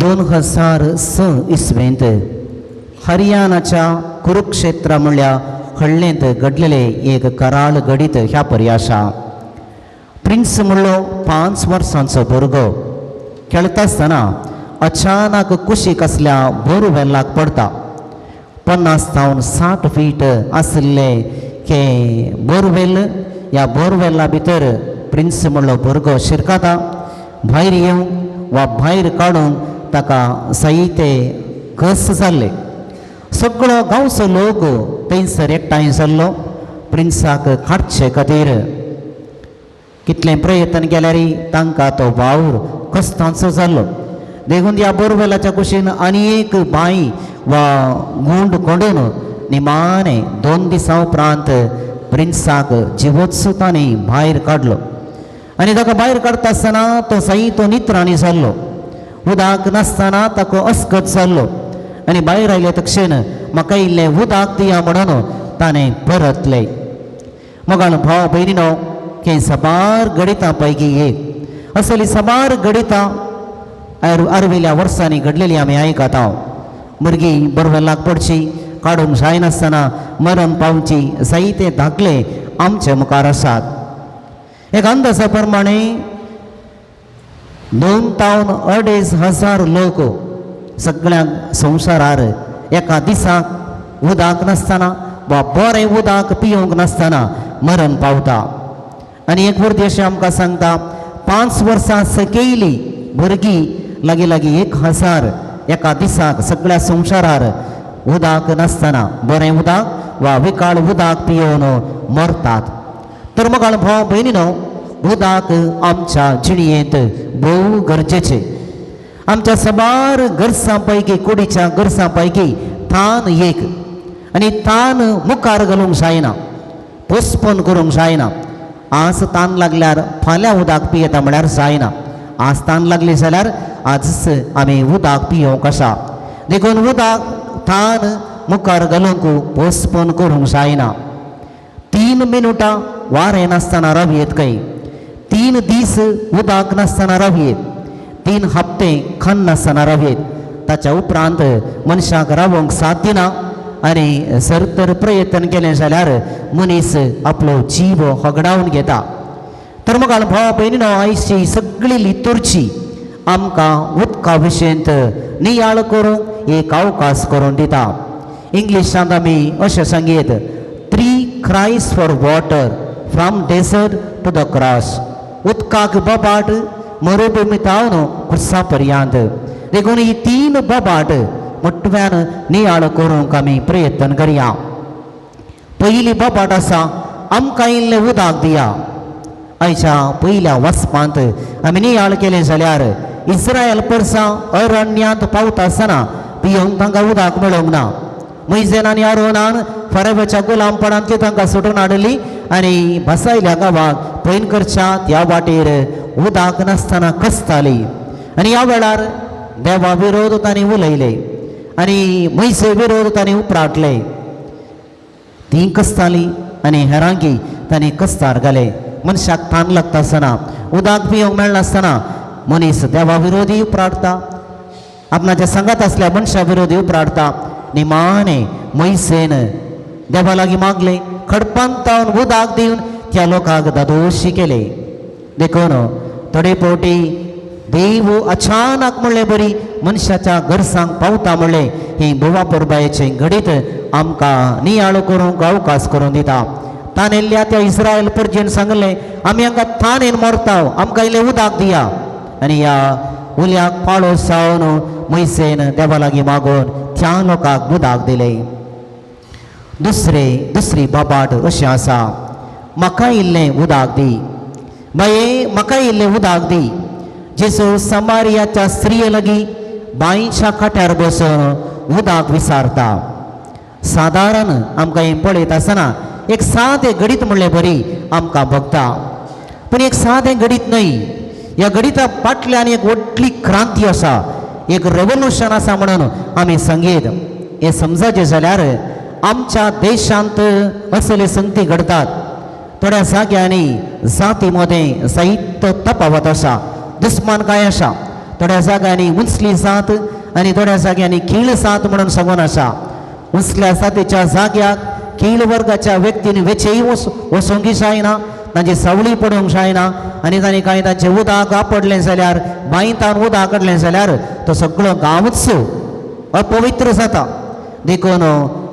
2006 इस्वेंत हरियाणाच्या कुरुक्षेत्र म्हणल्या हळ्ळेंत घडलेले एक कराळ घडीत ह्या परी आसा. प्रिन्स म्हणलो 5 वर्सांचो भुरगो खेळटा आसतना अचानक कुशीक आसल्या बोरवेलाक पडटा. 50 जावन 60 फीट आशिल्ले हे बोरवेल, ह्या बोरवेला भितर प्रिन्स म्हणलो भुरगो शिरकाता. भायर येवंक वा भायर काडूंक ताका जायते कस जाल्ले. सगळो गांवचो लोक थंयसर एकठांय जाल्लो प्रिन्साक काडचे खातीर. कितलें प्रयत्न केल्यार तांकां तो वावर कस्तांचो जाल्लो. देखून ह्या बोरवेलाच्या कुशीन आनी एक बांय वा गुंड कोंडून निमाणे 2 दिसां उपरांत प्रिन्साक जिवोच तांणी भायर काडलो. आनी ताका भायर काडटा आसतना तो जायतो नित्राणी जाल्लो. उदक नासतना ताका अस्कत जाल्लो. आनी भायर आयले तक्षण म्हाका इल्लें उदक दिया म्हणून ताणें परतलें. मगाळ भाव भयणीनो, हे साबार घडितां पैकी एक असली साबार घडितां आर्विल्ल्या वर्सांनी घडलेली आमी आयकता. भुरगीं बोरवेलाक पडची, काडूंक जायनासतना मरण पावची जायते दाखले आमचे मुखार आसात. एक अंदाजा प्रमाणे 2 तावन 2,500 लोक सगळ्या संवसारार एका दिसाक उदक नासतना वा बरें उदक पिवंक नासतना मरण पावता. आनी एक वर्दी अशें आमकां सांगता, 5 वर्सां सकयली भुरगीं लागीं लागीं 1000 एका दिसाक सगळ्या संवसारार उदक नासतना बरें उदक वा विकाळ उदक पिवन मरतात. तर मगाळ भाव भयणीनो, उदक आमच्या जिणयेंत भोव गरजेचें. आमच्या साबार गरजां पैकी, कुडीच्या गरजां पैकी तान एक, आनी तान मुखार घालूंक जायना, पोस्टपोन करूंक जायना. आज तान लागल्यार फाल्यां उदक पियेता म्हळ्यार जायना. आज तान लागली जाल्यार आजच आमी उदक पियोवंक आसा. देखून उदक तान मुखार घालूंक पोस्टपोन करूंक जायना. 3 मिनुटां वारें नासतना रावयेत खंय, 3 दीस उदक नासतना रावयेत, 3 हप्ते खाण नासतना रावयेत. ताच्या उपरांत मनशाक रावंक साथ दिना आनी जर तर प्रयत्न केलें जाल्यार मनीस आपलो जीव होगडावन घेता. तर मग भाव भयणीनो, आयची सगळी लितुरची आमकां उदका विशयंत नियाळ करूंक एक अवकाश करून दिता. इंग्लिशांत आमी अशें सांगयत, 3 cries for water from desert to the cross. उदकाक बोबाट मरुभूमी तावन खुर्सा पर्यंत. देखून ही 3 बोबाट मोटव्यान नियाळ करूंक आमी प्रयत्न करया. पयली बोबाट आसा, आमकां इल्लें उदक दिया. आयच्या पयल्या वचपांत आमी नियाळ केलें जाल्यार इस्रायल परसां अरण्यांत पावता आसतना पियोंक तांकां उदक मेळोंक ना. मोयजेन आनी आरोनान फराव्याच्या गुलामपणांतली तांकां सुटून हाडली आनी बसायल्या गांवाक पयन करच्या त्या वाटेर उदक नासतना कसताली. आनी ह्या वेळार देवा विरोध तांणी उलयले आनी मोयजे विरोध तांणी उपराटले. ती कसताली आनी हेरांकी तांणी कस्तार घाले. मनशाक तान लागता आसतना, उदक पिवंक मेळनासतना मनीस देवा विरोधी उपराटता, आपणाच्या सांगात आसल्या मनशा विरोधी उपराटता. निमाणे मोयसेन देवा लागीं मागले, खडपान तावन उदक दिवन त्या लोकांक दादोशी केले. देखून थोडे फावटी देव अचानक म्हणले बरी मनशाच्या गरजांक पावता म्हणले ही भोवा परबायेचें घडीत आमकां नियाळ करूंक अवकाश करून दिता. तानेल्ल्या त्या इस्रायल परजेन सांगलें, आमी हांगा तानेन मरता, आमकां इल्लें उदक दिया. आनी ह्या उल्याक पाळो जावन मोयसेन देवा लागीं मागून त्या लोकांक उदक दिलें. दुसरी बाबाट अशें आसा, म्हाका इल्लें उदक दी बाये, म्हाका इल्लें उदक दी. जेजू समारियाच्या स्त्रिये लागीं बांयच्या काट्यार बसून उदक विचारता. सादारण आमकां हें पळयत आसतना एक सादें घडीत म्हणलें बरी आमकां भोगता, पूण एक सादें घडीत न्हय. ह्या घडिता फाटल्यान एक व्हडली क्रांती आसा, एक रेवोल्युशन आसा म्हणून आमी सांगीत. हें समजाचें जाल्यार आमच्या देशांत असले संगती घडतात. थोड्या जाग्यांनी जाती मदें जायतो तफावत आसा, दुस्मानकाय आसा. थोड्या जाग्यांनी उंचली जात आनी थोड्या जाग्यांनी कीळ जात म्हणून सांगून आसा. उंचल्या जातीच्या जाग्याक कीळ वर्गाच्या व्यक्तीन वेचेय वचोंकय जायना, तांची सावळी पडूंक जायना आनी तांणी कांय तांचें उदक आपडलें जाल्यार, बांयतान उदक काडलें जाल्यार तो सगळो गांवच अपवित्र जाता. देखून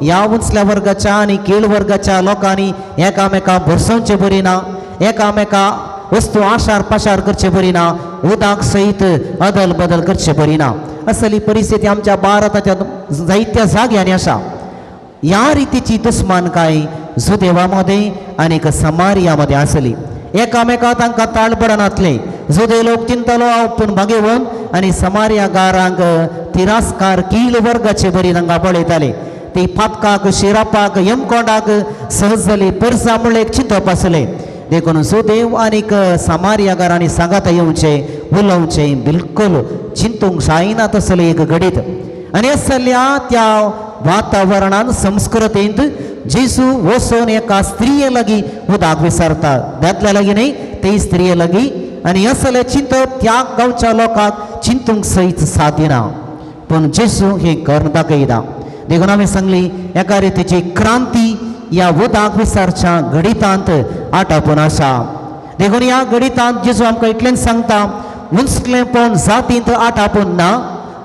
ह्या उंचल्या वर्गाच्या आनी कीळ वर्गाच्या लोकांनी एकामेका भरसोवचे बरी ना, एकामेका वस्तू आशार पाशार करचे बरी ना, उदक सयत अदल बदल करचे बरी ना. असली परिस्थिती आमच्या भारताच्या जायत्या जाग्यांनी आसा. ह्या रितीची दुस्मानकाय जुदेवा मदें आनी समारिया मदें आसली. एकामेका तांकां ताळ पडनातले. जुदे लोक चिंतलो हांव पूण भागेवन आनी समारियागारांक तिरस्कार कीळ वर्गाचे बरी तांकां पळयताले. ती पातकाक, शिरापाक, यमकोंडाक सहज जाली परसा म्हणलें एक चिंतप आसलें. देखून सुदेव आनीक समारियागारांनी सांगाता येवचें, उलोवचें बिलकुल चिंतूंक जायना तसलें एक घडीत. आनी असल्या त्या वातावरणान संस्कृतींत जेजू वचून एका स्त्रिये लागीं उदक विसरता, दादल्या लागीं न्हय, ते स्त्रिये लागीं. आनी असलें चिंतप त्या गांवच्या लोकांक चिंतूंक सयत सादिना, पूण जेजू हें करून दाखयता. देखून आमी सांगली एका रितीची क्रांती ह्या उदक विसरच्या घडितांत आटापून आसा. देखून ह्या घडितांत जेजू आमकां इतलेंच सांगता, उंचलेंपण जातींत आटापून ना,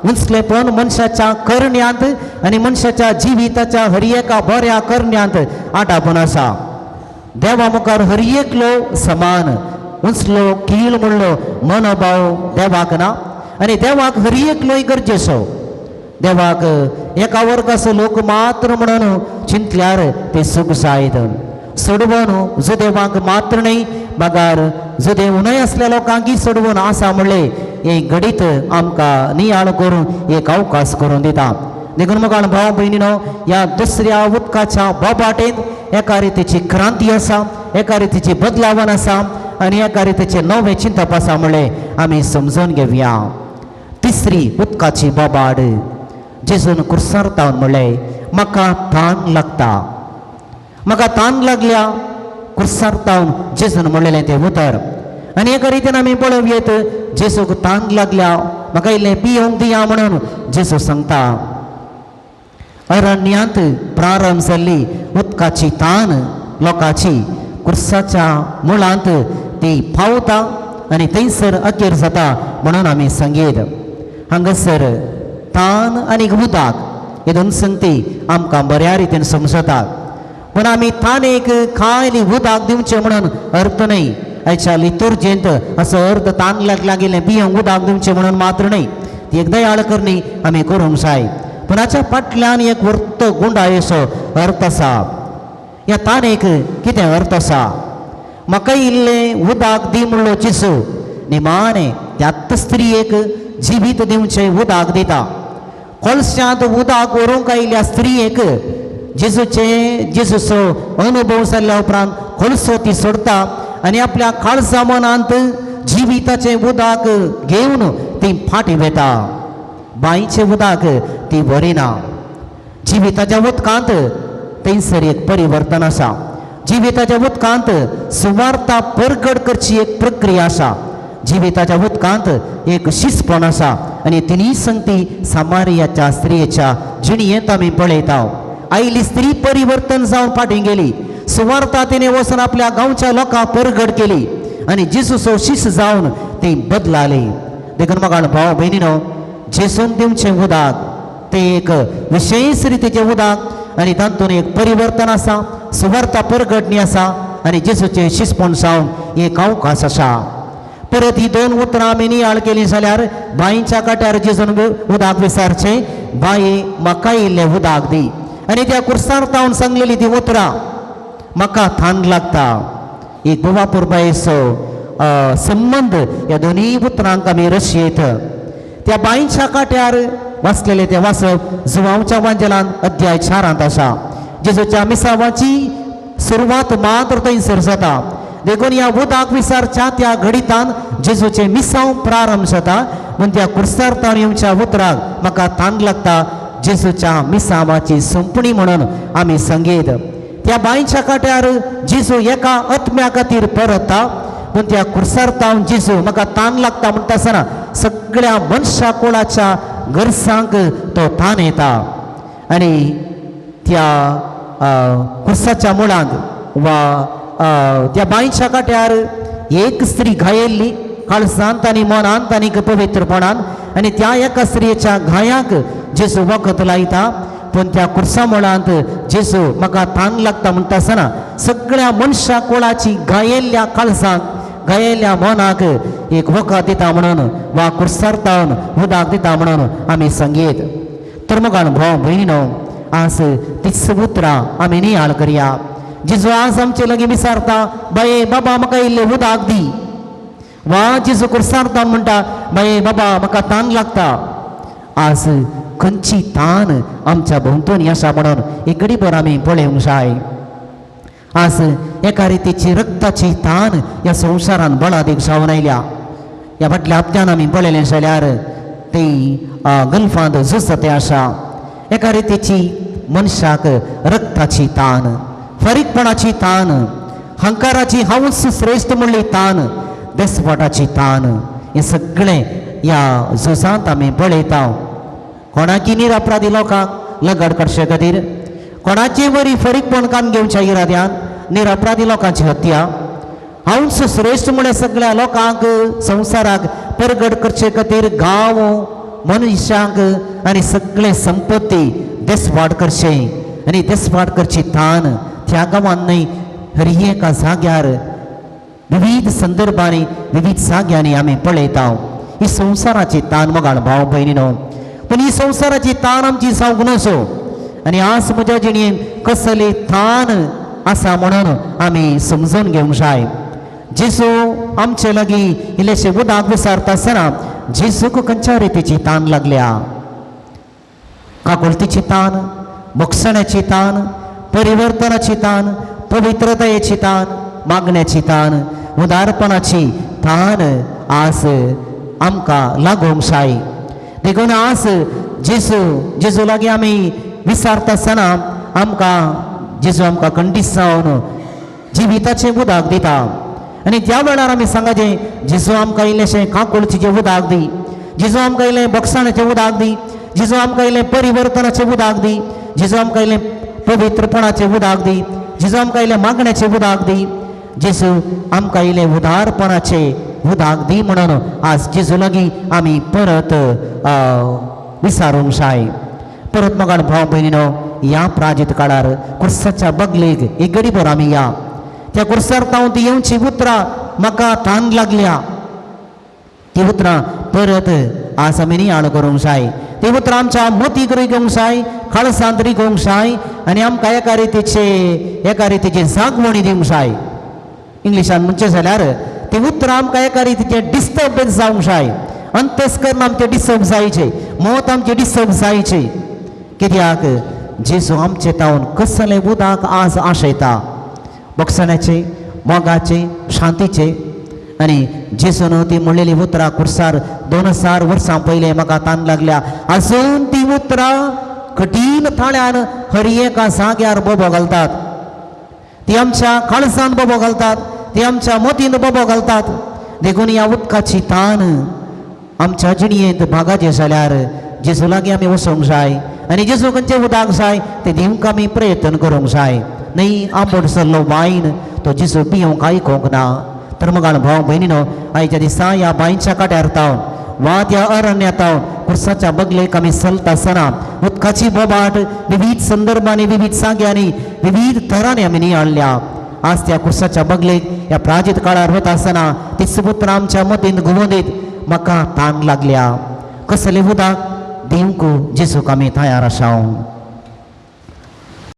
उंचलेपण मनशाच्या करण्यांत आनी मनशाच्या जिविताच्या हर एका बऱ्या करण्यांत आटापून आसा. देवा मुखार हर एकलो समान, उंचलो कीळ म्हणलो मनोभाव देवाक ना आनी देवाक हर एकलोय गरजेचो. देवाक एका वर्गाचो लोक मात्र म्हणून चिंतल्यार ते सूख जायत. सोडवून जुदेवाक मात्र न्हय, बगार जुदेव न्हय आसल्या लोकांकी सोडवून आसा म्हणलें हें घडीत आमकां नियाळ करून एक अवकाश करून दिता. देखून मुखार भाव भयणीनो, ह्या दुसऱ्या उदकाच्या बोबाटेंत एका रितीची क्रांती आसा, एका रितीची बदलावण आसा आनी एका रितीचें नवें चिंतप आसा म्हणलें आमी समजून घेवया. तिसरी उदकाची बोबाड, जेजून कुर्सार तावन म्हणलें म्हाका तान लागता, म्हाका तान लागल्या. कुर्सार तावन जेजून म्हणलेलें तें उतर. आनी एका रितीन आमी पळोवयेत, जेजूक तान लागल्या, म्हाका इल्लें पियोंक दिया म्हणून जेजू सांगता. अरण्यांत प्रारंभ जाल्ली उदकाची तान लोकांची कुर्साच्या मुळांत ती पावता आनी थंयसर अखेर जाता म्हणून आमी सांगीत. हांगासर तान आनी उदक हे दोन संगती आमकां बऱ्या रितीन समजतात, पूण आमी तानेक खायली उदक दिवचें म्हणून अर्थ न्हय. आयच्या लितुर्जेंत असो अर्थ तान लागिल्लें पियोंक उदक दिवचें म्हणून मात्र न्हय, ती एक दयाळ करणी आमी करूंक जाय. पूण हाच्या फाटल्यान एक वर्त गुंडायेचो अर्थ आसा. ह्या तानेक कितें अर्थ आसा? म्हाका इल्लें उदक दी म्हणलो जेजू, निमाणें त्याच स्त्रियेक जिवीत दिवचें उदक दिता. कोळशांत उदक व्हरूंक आयिल्ल्या स्त्रियेक जेजूचे जेजूचो अनुभव जाल्ल्या उपरांत कोळसो ती सोडता आनी आपल्या काळजा मनांत जिविताचें उदक घेवन ती फाटीं वेता. बांयचें उदक ती व्हरिना. जिविताच्या उदकांत थंयसर एक परिवर्तन आसा. जिविताच्या उदकांत सुवार्ता परगट करची एक प्रक्रिया आसा. जिविताच्या उदकांत एक शिसपण आसा आनी तिनूय संगती सामारियाच्या स्त्रियेच्या जिणयेंत आमी पळयता. आयली स्त्री परिवर्तन जावन फाटीं गेली, सुवार्ता तिणें वचून आपल्या गांवच्या लोकांक परगट केली आनी जेजूचो शिस जावन ती बदलाली. देखून म्हाका भाव भयणीनो, जेजून दिवचें उदक तें एक विशेश रितीचें उदक आनी तातूंत एक परिवर्तन आसा, सुवार्ता परगटणी आसा आनी जेजूचें शिसपण जावन एक अवकाश आसा. परत ही दोन उतरां आमी नियाळ केली जाल्यार बांयच्या काट्यार जेजून उदक विसारचें, बाये म्हाका इल्लें उदक दी, आनी त्या कुर्सार तावन सांगलेली ती उतरां म्हाका थान लागता. एक गोवा पुरबायेचो संबंद ह्या दोनूय उतरांक आमी रशयेत. त्या बांयच्या काट्यार वाचलेलें तें वाचप जुवांवच्या वांजेलान अध्याय 4 आसा. जेजूच्या मिसावाची सुरवात मात्र थंयसर जाता. देखून ह्या उदक विसारच्या त्या घडितान जेजूचें मिसांव प्रारंभ जाता. म्हूण त्या कुर्सार तावन येवच्या उतराक म्हाका तान लागता जेजूच्या मिसावाची संपणी म्हणून आमी सांगीत. त्या बांयच्या काट्यार जेजू एका आत्म्या खातीर परता, पूण त्या कुर्सार तावन जेजू म्हाका तान लागता म्हणटा आसतना सगळ्या मनशा कोळाच्या गरसांक तो तान येता. आनी त्या कुर्साच्या मुळांत वा त्या बांयच्या काट्यार एक स्त्री घायेल्ली काळसांत आनी मनांत आनी पवित्रपणान, आनी त्या एका स्त्रियेच्या घायाक जेजू वखद लायता. पूण त्या कुर्सा मुळांत जेजू म्हाका तान लागता म्हणटा आसतना सगळ्या मनशा कोळाची घायेल्ल्या काळसांक घायेल्ल्या मनाक एक वखद दिता म्हणून वा कुर्सार तावन उदक दिता म्हणून आमी सांगयत. तर मग भाव भयणीनो, आज तीच उतरां आमी नियाळ करया. जेजू आज आमचे लागीं विचारता, बाये बाबा म्हाका इल्लें उदक दी. वा जेजू कुर्सार तावन म्हणटा, बाये बाबा म्हाका तान लागता. आज खंयची तान आमच्या भोंवतणी आसा म्हणून एक घडीभर आमी पळोवंक जाय. आज एका रितीची रक्ताची तान ह्या संवसारान बळादीक जावन आयल्या. ह्या फाटल्या हप्त्यान आमी पळयलें जाल्यार ती गल्फांत झुजता आसा. एका रितीची मनशाक रक्ताची तान, फारीकपणाची तान, हंकाराची हांवूच श्रेश्ठ म्हणली तान, देसवाटाची तान, हें सगळें ह्या झुजांत आमी पळयता. कोणाकी निरपराधी लोकांक लगड काडचे खातीर, कोणाचे वरी फारीकपण कान घेवच्या इराद्यान निरपराधी लोकांची हत्या, हांवूच श्रेश्ठ म्हळ्यार सगळ्या लोकांक संवसाराक परगट करचे खातीर गांव मनशांक आनी सगळे संपत्ती देसवाड करचें आनी देसवाड करची तान त्या गांवान न्हय हर एका जाग्यार विविध संदर्भांनी विविध जाग्यांनी आमी पळयता. ही संवसाराची तान मोगाळ भाव भयणीनो, पूण ही संवसाराची तान आमची जावंक नजो. आनी आज म्हज्या जिणेन कसली तान आसा म्हणून आमी समजून घेवंक जाय. जेजू आमचे लागीं इल्लेशें उदक विचारता आसतना जेजूक खंयच्या रितीची तान लागल्या? काकुळतीची तान, भोगसण्याची तान, परिवर्तनाची तान, पवित्रतायेची तान, मागण्याची तान, उदारपणाची तान आज आमकां लागूंक जाय. देखून आज जेजू जेजू लागीं आमी विचारता आसतना आमकां जेजू आमकां खंडीत जावन जिविताचें उदक दिता. आनी त्या वेळार आमी सांगाचें, जेजू आमकां इल्लेशें काकुळचें उदक दी, जेजू आमकां इल्लें भोगसण्याचें उदक दी, जेजू आमकां इल्लें परिवर्तनाचें उदक दी, जेजू आमकां इल्लें पवित्रपणाचें उदक दी, जेजू आमकां इल्लें मागण्याचें उदक दी, जेजू आमकां इल्लें उदारपणाचें उदक दी म्हणून आज जेजू लागीं आमी परत विचारूंक जाय. परत मोगाळ भाव भयणीनो, ह्या प्राजीत काळार कुर्साच्या बगलेक एक गरीबर आमी या. त्या कुर्सार तावन ती येवची उतरां म्हाका तान लागल्या, ती उतरां परत आज आमी नियाळ करूंक जाय. ती उतरां आमच्या मतीक रिगोवंक जाय, काळसांत रिगोवंक जाय आनी आमकां एका रितीची जागवणी दिवंक जाय. इंग्लिशान म्हणचें जाल्यार ती उतरां आमकां एका रितीचें डिस्टर्बन्स जावंक जाय. अंतस्कर्ण आमचें डिस्टर्ब जायचें, मत आमचें डिस्टर्ब जायचें. कित्याक जेजू आमचे तावन कसलें उदक आज आशयता, भोगसण्याचें, मोगाचें, शांतीचें. आनी जेजून ती म्हणलेली उतरां कुर्सार 2000 वर्सां पयलीं म्हाका तान लागल्या, आजून ती उतरां कठीण थाळ्यान हर एका जाग्यार बोबो घालतात. ती आमच्या काळजान बोबो घालतात, ती आमच्या मोतीन बोबो घालतात. देखून ह्या उदकाची तान आमच्या जिणयेंत भागाचें जाल्यार जेजू लागीं आमी वचोंक जाय आनी जेजू खंयचें उदक जाय तें दिवंक आमी प्रयत्न करूंक जाय. न्हय आंबट जाल्लो वायन तो जेजू पिवंक आयकोंक ना. तर मोगाळ भाव भयणीनो, आयच्या दिसा ह्या बांयच्या काट्यार तावन वा त्या अरण्यात तावन कुर्साच्या बगलेक आमी चलता आसतना उदकाची बोबाट विविध संदर्भांनी, विविध जाग्यांनी, विविध तरांनी आमी नियाळ्ळ्या. आज त्या कुर्साच्या बगलेक ह्या प्राजीत काळार वता आसतना तीच उतरां आमच्या मतींत घुंवदीत म्हाका तान लागल्या, कसलें उदक दिवंक जेजूक आमी तयार आसा.